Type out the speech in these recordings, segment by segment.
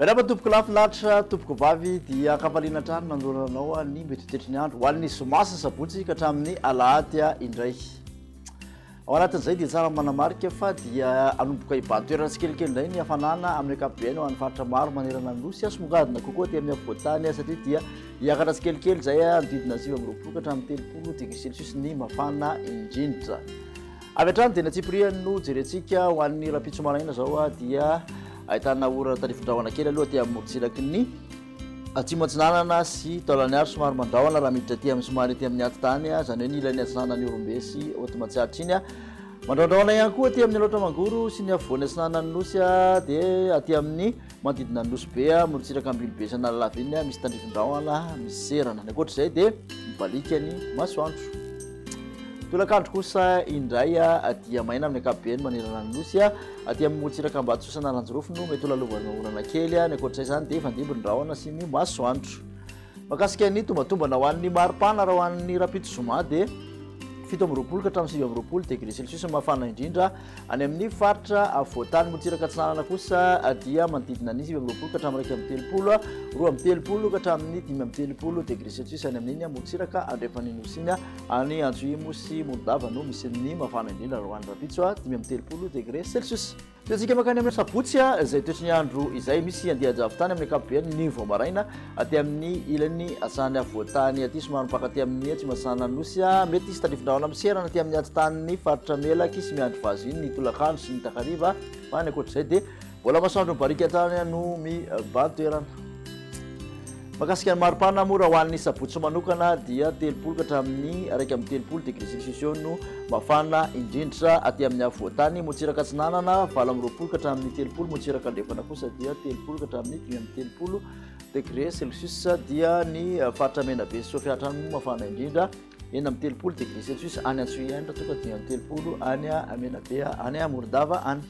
Miarahaba tompoko lahy finaritra tompoko vavy dia ankafaliana hatrany manoloana anao ny mety ho toetry ny andro ho an'ny zoma sy sabotsy ka hatramin'ny alahady indray. Ao anatin'izay dia tsara manamarika fa dia hanomboka hibahan-toerana tsikelikely indray ny hafanana amin'ny ankapobeny ho an'ny faritra maro manerana ny Nosy. Hasongadina kokoa aty amin'ny afovoan-tany satria dia hiakatra tsikelikely izay hanodidina 29 ka hatramin'ny 30 degré celsius ny mafana indrindra. Avy hatrany dia ny antsipiriany no jerentsika ho an'ny rahampitso maraina izao dia ahitana orana tandrifin-drahona kely aloha aty amin'ny morontsiraky ny Atsimo atsinanana sy Taolagnaro somary mandrahona raha miditra aty amin'ny somary aty amin'ny atitany, izany hoe ny ilany atsinanan'i Ihorombe sy Haute Matsiatra iny. Mandrahondrahona ihany koa aty amin'ny Alaotra Mangoro sy ny afovoany atsinanan'ny Nosy dia aty amin'ny manodidina ny Nosy Be, morontsiraka Ambilobe sy Analalava iny misy tandrifin-drahona miserana. Ny ankoatra izay dia mibaliaka ny masoandro. Tolakandro kosa indray dia maina amin'ny ankapobeny manerana ny Nosy. Aty amin'ny morontsiraka Ambatosoa sy Analanjirofo no mety ho lalovan'ny orana kely. Ny ankoatra izay izany dia hifandimby ny rahona sy ny masoandro. Mahakasika ny tombatombana ho an'ny maripana raha ho an'ny rahampitso zoma dia 27 ka hatramin'ny 29 degré celsius ny mafana indrindra. Any amin'ny faritra afovoan-tany morontsiraka atsinanana kosa dia manodidina ny 29 ka hatramin'ny 31, 32 ka hatramin'ny 35 degré celsius any amin'iny morontsiraka andrefan'ny Nosy iny. Any Antsohihy sy Morondava no misy ny mafana indrindra raha ho an'ny rahampitso, 35 degré celsius. Tohintsika mankany amin'ny sabotsy izay toetry ny andro izay. Misy andian-javon-tany amin'ny ankapobeny ny vao maraina aty amin'ny ilany atsinanan'ny afovoan-tany aty, somary mipaka aty amin'ny atsimo atsinanan'ny Nosy. Mety hisy tandrifin-drahona miserana aty amin'ny atitan'ny faritra Melaky sy Miandrivazo iny ny tolakandro sy ny takariva, fa ny ankoatr'izay dia mbola masoandro mibariaka hatrany no mibahan-toerana. Mahakasika ny maripana moa raha ho an'ny sabotsy manokana dia 30 ka hatramin'ny 31 degré celsius eo no mafana indrindra aty amin'ny afovoan-tany. Morontsiraka atsinanana 28 ka hatramin'ny 30, morontsiraka andrefana kosa dia 30 ka hatramin'ny 35 degré celsius. Dia ny faritra Menabe sy Sofia hatrany moa mafana indrindra 36 degré celsius any Antsohihy any raha toa ka 35 any Menabe any Morondava any.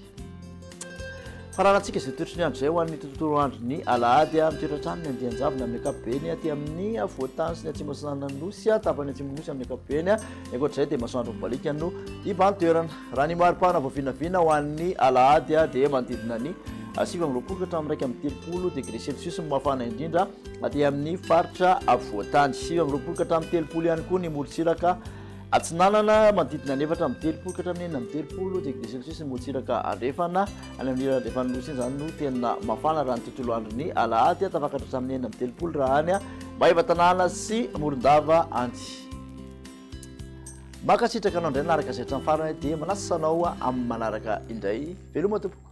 Fararantsika izay toetry ny andro izay ho an'ny tontolo andron'ny alahady. Mitoetra hatrany ny andian-javona amin'ny ankapobeny aty amin'ny afovoan-tany sy ny atsimo atsinanan'ny Nosy, tapany atsimon'ny Nosy amin'ny ankapobeny. Ny ankoatra izay dia masoandro mibaliaka no hibahan-toerana. Raha ny maripana vao vinavina ho an'ny alahady dia manodidina ny 29 ka hatramin'ny 31 degré celsius ny mafana indrindra aty amin'ny faritra afovoan-tany. 29 ka hatramin'ny 30 ihany koa ny morontsiraka Atsinanana, manodidina ny 34 ka hatramin'ny 36 degré celsius ny morontsiraka andrefana. Any amin'ny ilany andrefan'ny Nosy iny izany no tena mafana raha ny tontolo andron'ny alahady, tafakatra hatramin'ny 36 raha any Maevatanàna sy Morondava any. Mankasitraka anao indray nanaraka izay hatramin'ny farany dia manasa anao amin'ny manaraka indray. Veloma tompoko.